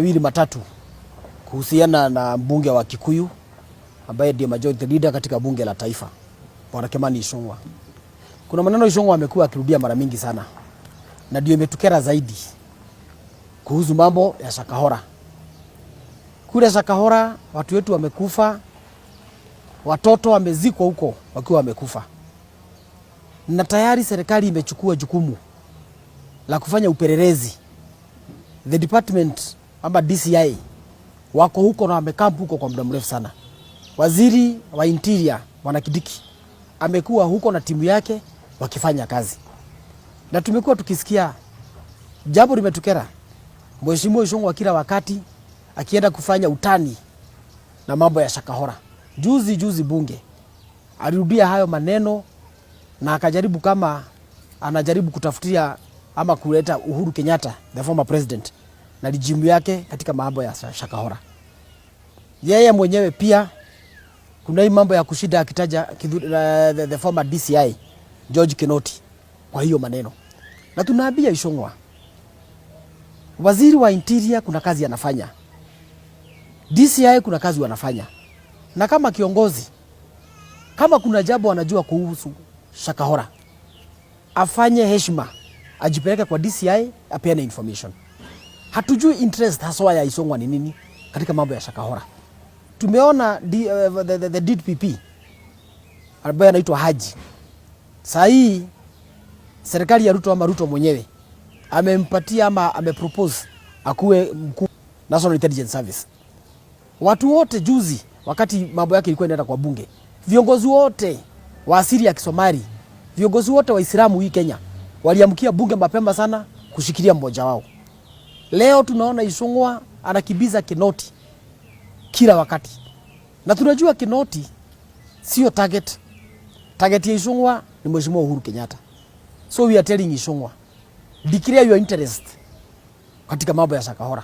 Mawili matatu kuhusiana na mbunge wa Kikuyu ambaye ndiye majority leader katika bunge la taifa, Bwana Kimani Ichung'wah. Kuna maneno Ichung'wah amekuwa akirudia mara mingi sana na ndio imetukera zaidi kuhusu mambo ya Shakahola. Kule Shakahola watu wetu wamekufa, watoto wamezikwa huko wakiwa wamekufa, na tayari serikali imechukua jukumu la kufanya upelelezi. The department ama DCI wako huko na wamecamp huko kwa muda mrefu sana. Waziri wa Interior Bwana Kindiki amekuwa huko na timu yake wakifanya kazi, na tumekuwa tukisikia jambo limetukera. Mheshimiwa Ichung'wah kila wakati akienda kufanya utani na mambo ya Shakahola. Juzi juzi bunge alirudia hayo maneno na akajaribu kama anajaribu kutafutia ama kuleta Uhuru Kenyatta, the former president, na regime yake katika mambo ya Shakahola. Yeye mwenyewe pia kuna hii mambo ya kushinda akitaja the former DCI George Kinoti kwa hiyo maneno, na tunaambia Ichung'wah, waziri wa Interior kuna kazi anafanya, DCI kuna kazi wanafanya, na kama kiongozi, kama kuna jambo anajua kuhusu Shakahola, afanye heshima, ajipeleke kwa DCI apeane information. Hatujui interest haswa ya Ichung'wah ni nini katika mambo ya Shakahola. Tumeona the DPP ambaye anaitwa Haji. Saa hii serikali ya Ruto ama Ruto mwenyewe amempatia ama amepropose akuwe mkuu National Intelligence Service. Watu wote juzi, wakati mambo yake ilikuwa inaenda kwa bunge, viongozi wote wa asili ya Kisomali, viongozi wote Waislamu hii Kenya waliamkia bunge mapema sana kushikilia mmoja wao. Leo tunaona Ichung'wah anakimbiza Kinoti kila wakati, na tunajua Kinoti sio target. Target ya Ichung'wah ni Mheshimiwa Uhuru Kenyatta. So we are telling Ichung'wah, declare your interest katika mambo ya Shakahola.